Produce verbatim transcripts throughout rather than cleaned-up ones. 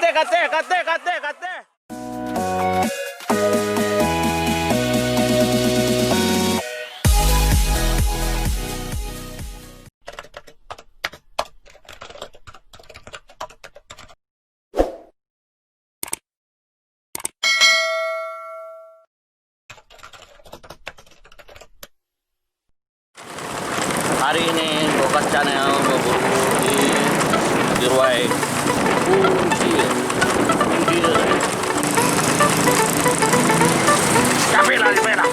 Kateh, kateh, kateh, kateh. Hari ini buka channel berburu di, di Ruai. Capek lah, capek lah.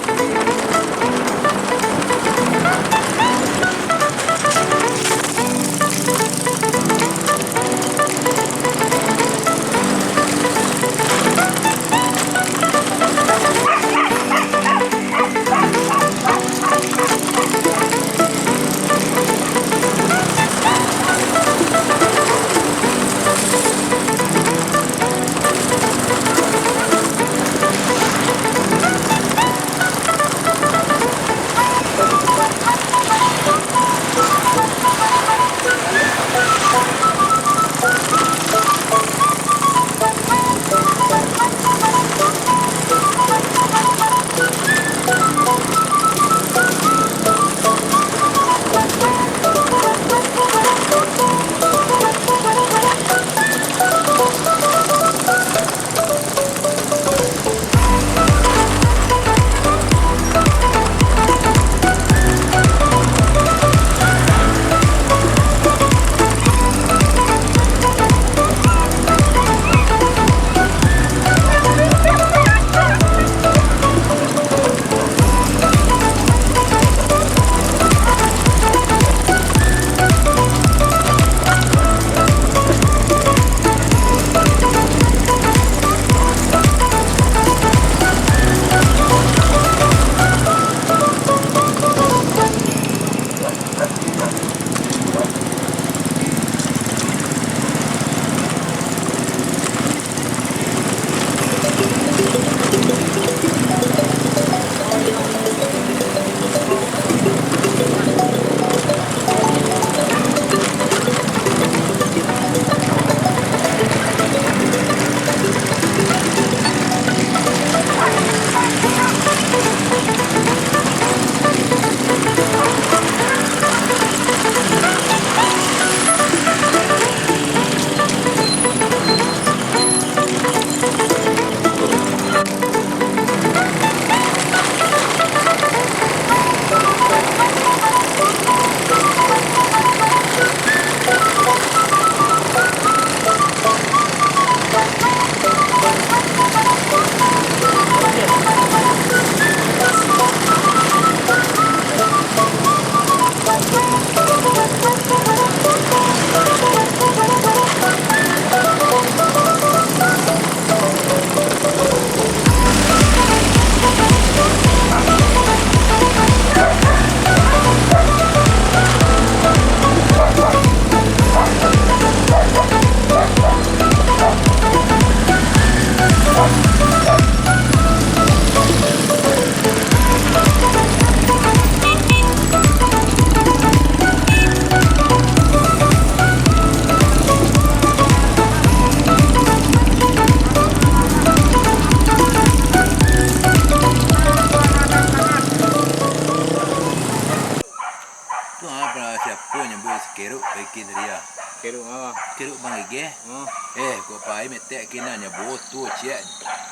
Tu apo, siapo nyabuik si Keruk baikin tadi ah? Keruk apo? Keruk Bang Gigeh. Hmm. Eh, kok pai metek kinan nyo boto ciek.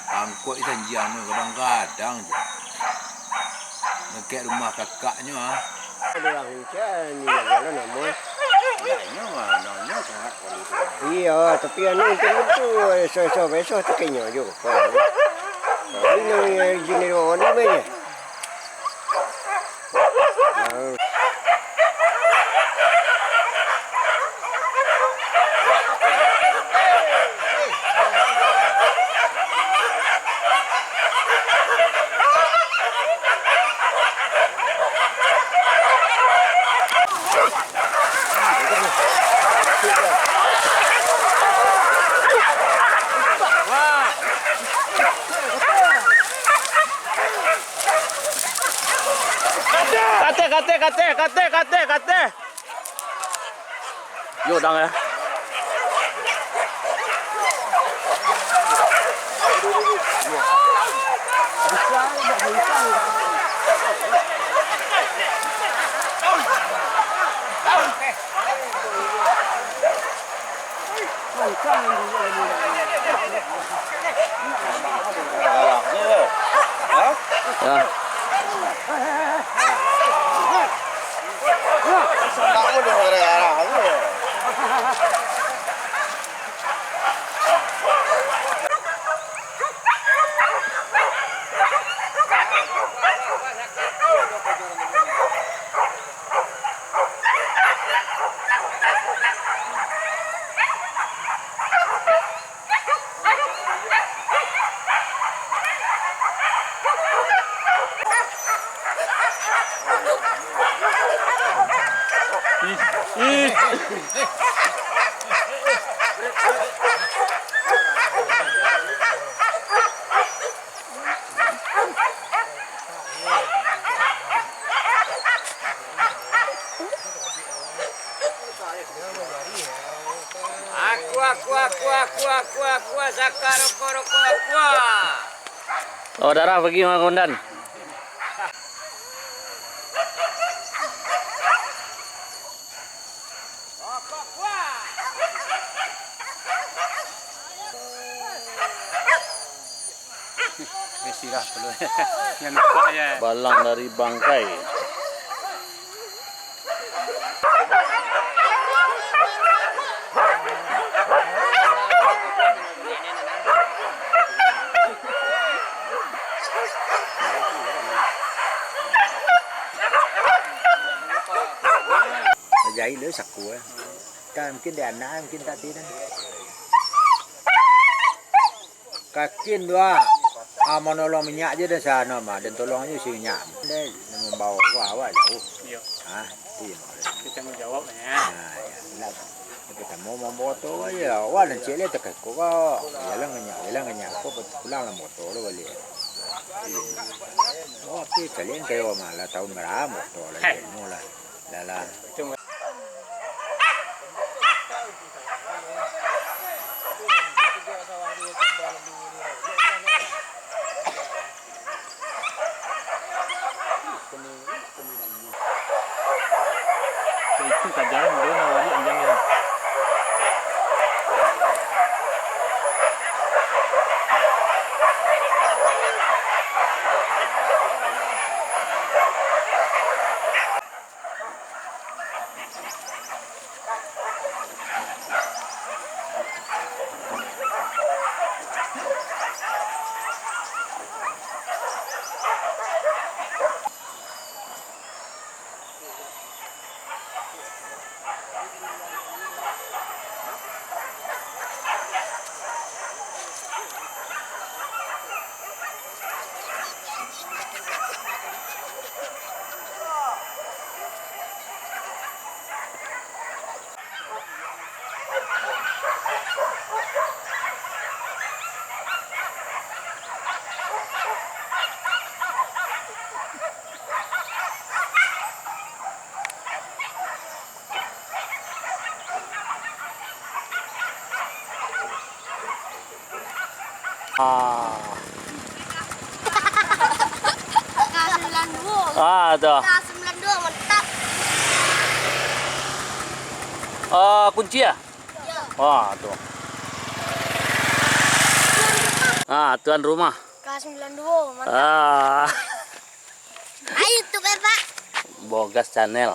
Angkot di sanjiang tu kadang-kadang je. Dekat rumah kakaknyo ah. Ada urang hujan ni jalan namo. Iyo, tapi anu tu, tu, esok-esok besok tu kenyo jo. Ini jenis orang ni banyak. Kateh, kateh, kateh, kateh, kateh, kateh. Yo, dang, eh. Ya. Aku, aku, aku, aku, aku, aku, aku, Saka rokok, rokok, aku. Oh, darah pergi, Mak Komandan. Balang dari bangkai. Jahit lo saku, eh. Kan mungkin di anak, mungkin tadi kan. Kakin tu, ah. Ah, mau nolong minyak je dah sana mah, dan tolong aja isi minyak. Dia membawa wah, wah jauh. Iya. Ah, itu yang mau dia. Kita mau jawab ya. Ah, ya, lah. Kita mau membawa tu aja. Wah, dan cek dia tak kau. Jalan minyak, jalan minyak. Kau pulang lah motor lu balik. Iya. Oh, oke, kalian kayak malah tahun berapa motor lagi, mau lah. Dalam. Itu kajaran dulu nak balik anjangnya. Ah. K sembilan dua. Ah, tu. K sembilan dua, mantap. Ah, kunci ya? Iya. Ah, tu. Ah, tuan rumah. K sembilan dua, mantap. Ah. Ayo, YouTube, eh, Pak. Bogas Channel.